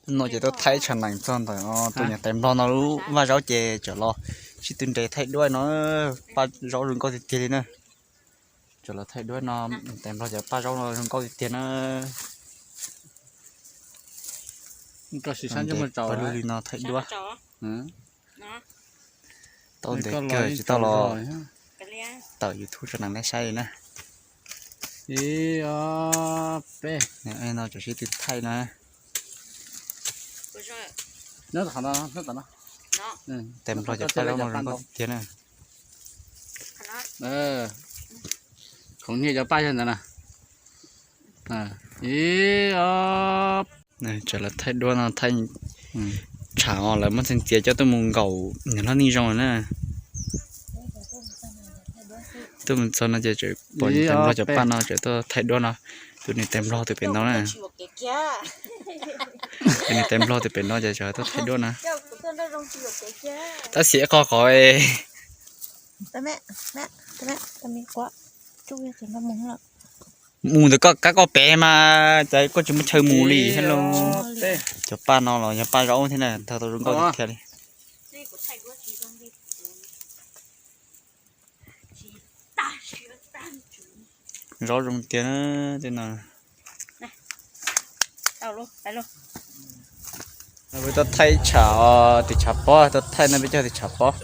No ces tuaj thaij tshav nees txog ntawm tus niam tais nplog no lub vaj zaub ces tseem los sib tw nres thaij duab no, paj zaub zoo nkauj tiag tiag li na. Tseem los thaij duab no, niam tais nplog cov paj zaub no zoo nkauj tiag tiag na. Paj lug li no thaij duab. Tau ntev kawg tsis tau los tawm YouTube rau nej saib li na. No tseem sib tw thaij na. Tais nplog cov paj zaub no zoo nkauj tiag tiag na. Khoom niag cov paj yog ntawd na. Tseem los thaij duab no, thaij tshav os, lawv muab txiv txiav coj tuaj mus nkaum niam hlob Neej Zoo na. Tuaj mus txog no ces tseem pom niam tais nplog cov paj no tseem tuaj thaij duab no. Tus niam tais nplog tus pem no na. Tus niam tais nplog tus pem no ces tseem tuaj thaij duab na. Tab sis qhov qhov mus ntawm koj kab koj pem mas cas koj tsis muaj chaw mus li thiab lauj. Cov paj no los yog paj zaub thiab na, ntag tau zoo nkauj tiag tiag li. Zaub zoo tiag tej no. Peb tuaj thaij tshav tim tshav pob, tuaj thaij no peb cog tim tshav pob.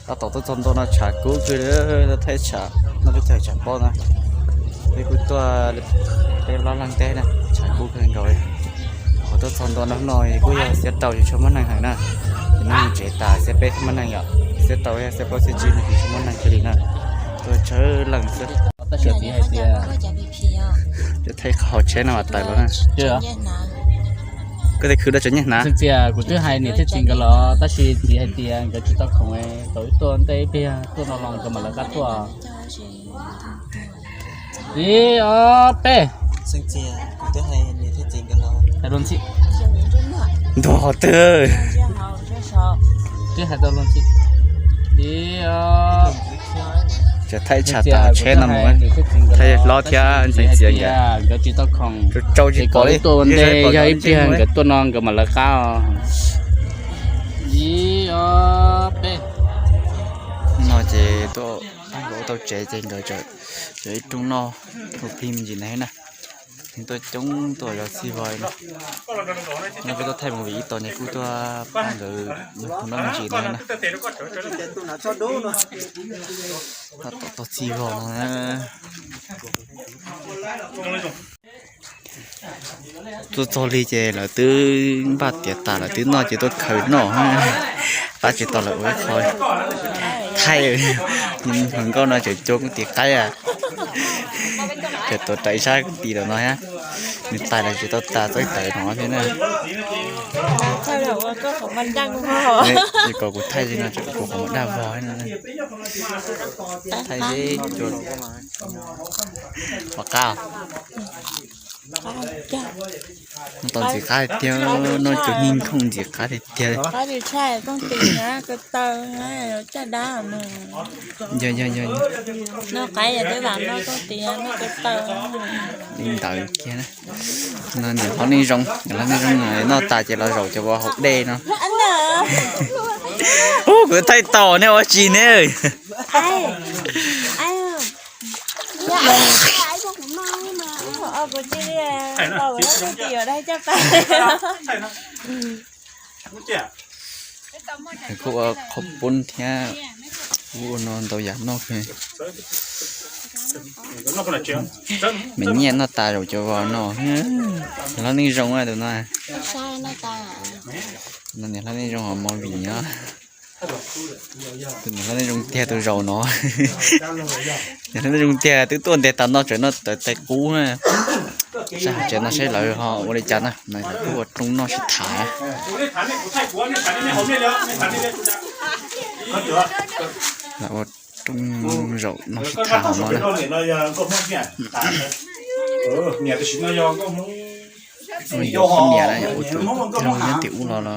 Tab tom tuaj txog ntua no tshav kub kawg li, tuaj thaij tshav no peb cog tshav pob na. Peb kuj tuaj peb plaub leeg teb na, tshav kub kawg nkaus li. Qhov tuaj txog ntua no no kuj yog xiab rau ces tshuav muaj neeg heev na. Ces no mus tsev tas xiab peb thiaj muaj neeg yom, xiab rau xiab plaub xiab tsib no ces tshuav muaj neeg kawg li na. Tuaj tsawg leej xwb. Tab sis txiv hais tias, thaij qhov haus tsheb no mas tawm los na. Koj tej khwv dab tseem nyiaj hnav. Xeeb Txias, kuv twb hais niam thiab txiv nkawd los tab sis txiv hais tias nkawd tsis tau khoom, tau tuaj ntej ib pliag tuaj no los nkawd mam lawv qab tuaj. Ib ob peb. Ntuag twg. Twb hais tau luag ntxhi. Ib ob. Thaij tshav tas tsheb no mus, thaij hlob thiab ntxeev txias nkawd. Nkawd tsis tau khoom, tsau tsis pom li. Tuaj ua ntej yog ib pliag nkawd tuaj no nkawd mam lawv qab os. Ib ob peb. No ces tuaj nkawd ua tau tsev ces nkawd tseem ib rooj noj ua plig me ntsis na na. Tuaj coob tuaj zov txhij vog no. No peb tuaj thaij movie ib tog ne kuj tuaj pab nkawd ua plig noj me ntsis na na. Tab tom tau txhij vog no na. Tuaj txog li ces lawv twb npaj tiav tas lawv twb noj ces tuaj khaws noj. Pab tsis tau lawv ua ib qho thaij. Hluas nkauj no tseem cua kuj tiv qaib. Tseem tuav rawv ib sab kuj tiv lawm no thiab. Nws tais lawv tsis tau tas txawj tawv no thiab na. Kom kuv thaij li no kuv qhov muag daj vog no. Thaij seb cua pom qab. Noj tau ntxim qab tiag, noj cua nij nkhooj ntxim qab tiag tiag. Yog yog yog. Li ntawd kiag na. No niam hlob Neej Zoo, niam hlob Neej Zoo noj tas ces los zaum cov vov hauv dej no. Ub, kuv thaij tau ne ua tsis ne. Kuj ua qhov poob thiab, kuj ua no ntau yam noj kawg. Me nyiaj noj tas zaum cov vov no. Niam hlob Neej Zoo tus no. Niam hlob Neej Zoo hov movie nyob. Tus niam hlob Neej Zoo tiag tus zaum no. Niam hlob Neej Zoo tiag twb tuaj ntes tas no tseem noj tawv tais qub na. Sab hauv tsev no seb lawv ho ua li cas na, kuj ua rooj noj sib tham. Lawv ua rooj zaum no sib tham hauv no na. Tus niam na, yog ua tus tij laug nyob tim ub los los nws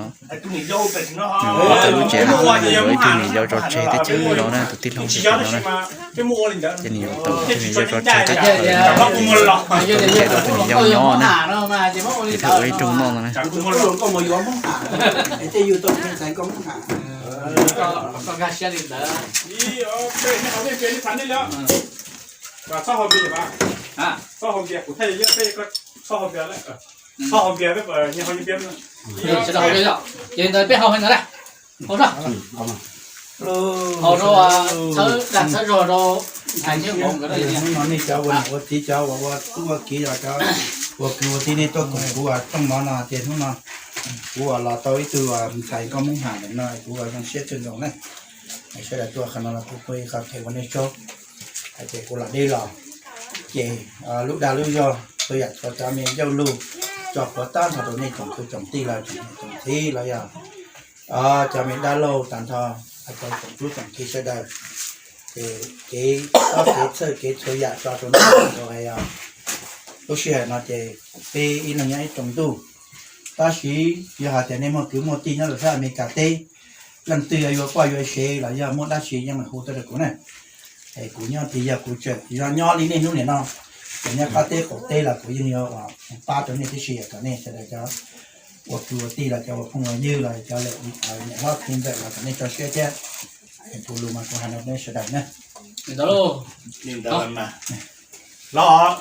ua tau lub tsev no, yuav ib tug niam yau tso tseg teb chaws no na, tus tij laug no na. Ces nws yuav tau tus niam yau tso tseg teb chaws no, ua tau lub tsev rau tus niam yau nyob na. Ces thiaj ua ib tug noj no na. Ces ntawd peb hau ntawd na, hau rau txhawb dag txhawb zog rau ntxhais Hmoob nkawd. Hnub no nej cov ua niam ua txiv, cov uas ua tub ua kiv los cov ua kwv ua tij, nej tuaj koom kuv rooj mov no ces hnub no kuv los tau ib tug ntxhais nkauj Hmoob Ham ntawm no, kuv zoo siab kawg nkaus na. Sawv daws tuaj qhov no los kuv ua ib qho them ua nej tsaug. Hais tias kuv los deb los ces lub dag lub zog txhua yam txhua cov me ncauj lug tso plhuav tag nrho rau nej tsoom kwv tsoom tij los tsoom niam tsoom txiv los yog cov me dab laug tag nrho, cov tsoom tub tsoom kiv sawv daws. Ces kev txhawj kev txhawj kev txhua yam tso rau nej tau hais os. Lub sij hawm no ces peb ib leeg nyob ib rooj ntuj, tab sis yog hais tias nej muaj kwv muaj tij nyob rau sab Amelikas teb, leej twg yuav yuav poj yuav sev los yog muaj dab tsi yeej meem hu tuaj rau kuv na. Es kuv nyob tiag yog kuv tseem yog nyob li nej hnub niam no, ces nyob qab teb qaum teb los kuv yeej yuav pab rau nej tib si, kom nej sawv daws cov ua kwv ua tij los cov ua phooj ua ywg los cov niam hlob txiv ntxawm los kom nej tso siab thiab. Kuv lus mas kuv hais no nej sawv daws na. Los,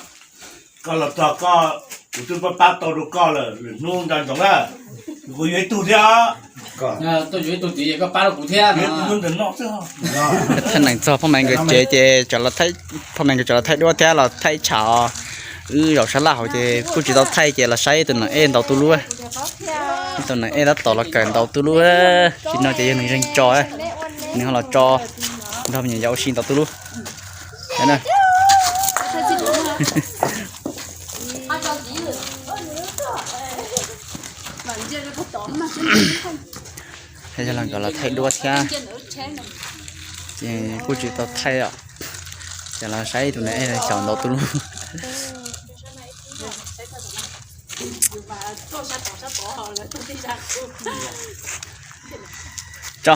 koj los txog koj, kuv twb pab pab tau rau koj lawm, lwm hnub nco ntsoov na. Kuv yuav ib tug thiab. Tuaj yuav ib tug tid koj pab rau kuv thiab. Hnub ntawm no xwb. Thaij neem txog Phoj Maiv nkawd tsev ces tsam los thaij, Phoj Maiv nkawd tsam los thaij duab thiab los thaij tshav. Wb zaum sab laj hauv ces kuj tsis tau thaij ces los saib tus Nam Ej ntaus tu lub. Tus Nam Ej tab tom los kawm ntaus tu lub. Tsis no ces yog nws zeeg tso, nws ho los tso nrog me nyuam yaus ua si ntaus tu lub. Yog los nkawd los thaij duab thiab, ces kuj tsis tau thaij os. Ces los saib tus Nam Ej xyaum ntaus tu lub. Tso,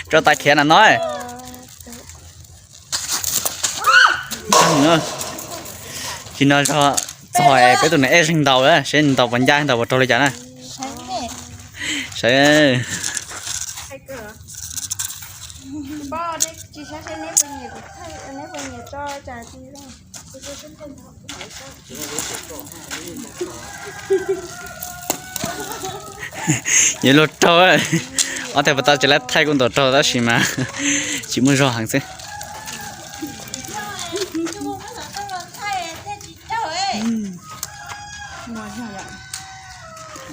tso tas khiav na no. Tsis no txog peb tus Nam Ej zeeg ntaus, seb ntaus puas ncaj ntaus puas raug li cas na. Saib. Yuav luag raug, ob teg puas tau tsis laib thaij kuj ntaus raug tab sis mas tsis muaj zog heev xwb.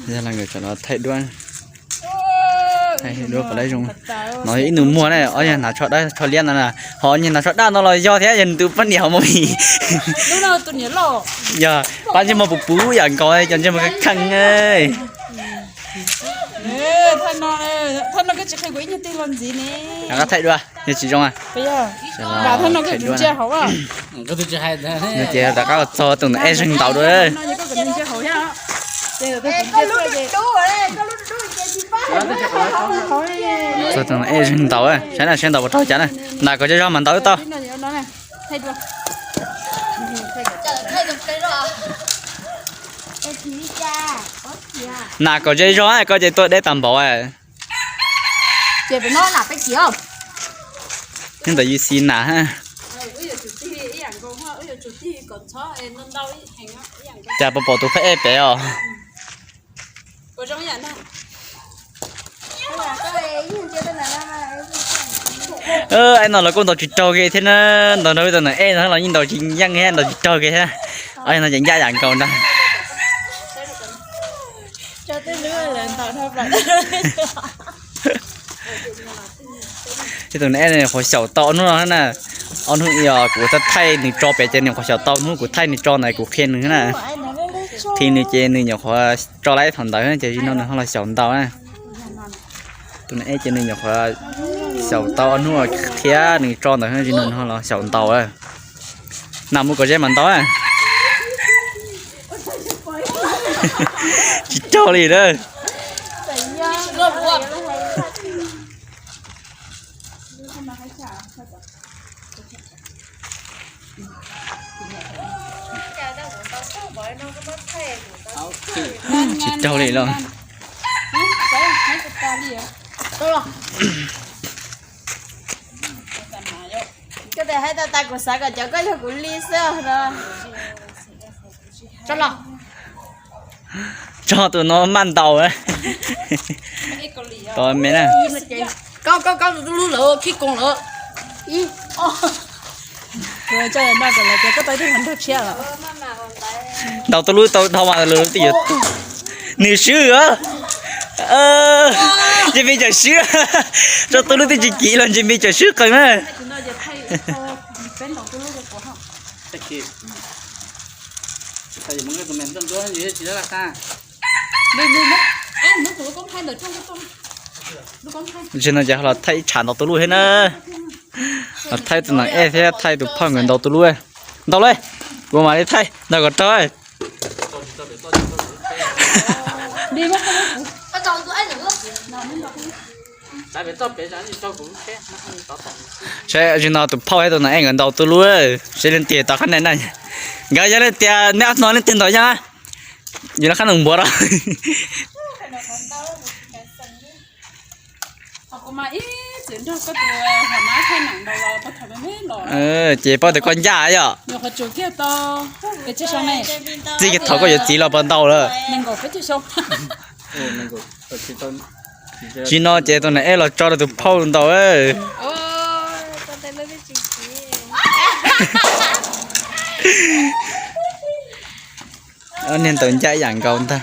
Yog los nkawd tsam los thaij duab, thaij duab puas laib zoo. No ib nus muag na, ob nyuag hnav tsho dawb tsho liab no na, ho nyuag hnav tsho daj no los yog thiab, yog nws tus poj niam ho mus vim. Yog pab ntsej muag puv puv yam nkaus, cov ntsej muag kheej kheej. Thaij duab, yog tsis zoo. Thaij duab no ces rov qab los txog tus Nam Ej zeeg ntaus dua. Txog tus Nam Ej zeeg ntaus, saib na saib ntaus puas raug cas na. Nam kom zej zog mas ntaus wb tau. Nam kom zej zog koj ces tuaj deb tag npaum. Nyob ntawm U C Nam. Cas puas pom tus phab ej pem os? Ej no los kuj ntaus tsis raug kiag thiab na, ntaus nrog tus Nam Ej no los yeej ntaus tsis yeej thiab, ntaus tsis raug kiag thiab. Ob no ces ncaj yam nkaus ntag. Tus Nam Ej no nyuam qhuav xyaum tau ob hnub no na. Ob hnub kuv thaij nws tso pem ces nws nyuam qhuav xyaum tau, hnub kuv thaij nws tso ntawd kuv qhia nws na. Qhia nws ces nws nyuam qhuav tso laib thaum ntawd ces zaum no nws ho los xyaum ntaus na. Tus Nam Ej ces nws nyuam qhuav xyaum tau ob hnub thiab nws tso ntawd zaum no nws ho los xyaum ntaus. Nam mus kom zej mas ntaus. Tsis raug li na. Tsis raug li los. Koj tias hais tas tas kuv xav kom cov koj yog kuv li xwb os. Tso tus no maj ntaus. Tov me na. Koj, koj, koj tus lub lawm, khib koos lawm. Ntaus tus lub tau dhau mas lawv twb yuav tuag. Nws swb os. Nce me cawm swb. Tso tus lub twb tsis kiv los nce me cawm swb qees na. Tsis no ces los thaij ib tshav ntaus tus lub thiab na. Los thaij tus nas ej thiab thaij tus phauj nkawd ntaus tus lub. Ntaus lauj, kuv mam li thaij ntaus kom raug. Saib tsis no tus phauj thiab tus nas ej nkawd ntaus tus lub, seb leej twg tau qhab ntawd na. Nkawd yog leej tias neb ob no leej twg ntaus yog. Yus lub qhab nus npuav rau. Ces paub tias koj ncaj yom. Txij kiag thaum koj yuav txiv los puas ntaus lawm? Tsis no ces tus nas ej los tso rau tus phauj ntaus. Niag ntaus ncaj yam nkaus ntag.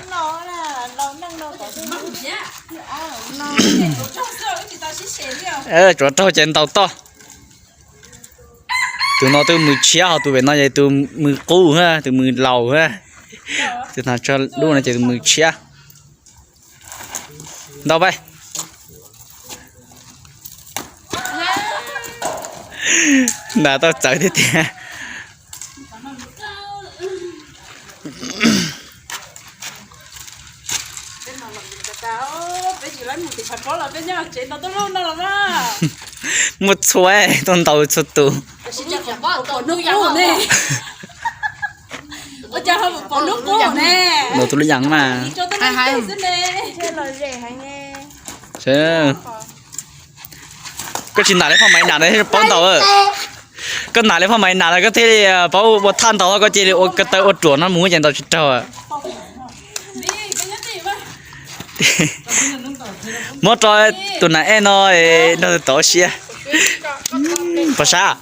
Tsuav raug ces ntaus toj. Tus no tus mws tshiab, ho tus pem no ces tus mws qub, tus mws laus. Tus no tso lub no ces tus mws tshiab. Ntaus pais. Ntas tau txawv tiag tiag. Muaj txhua, tuaj ntaus txhua tus. Ntaus tus lub yas mas. Koj tsis nam li phauj Maiv nam na thiaj paub ntaus. Koj nam li phauj Maiv nam na koj thiaj li paub ua thaj ntaus, koj cia li ua ko taw ua ruam no mus ces ntaus tsis raug. Muab rau tus nas ej no nrog tov siab. Puas sab?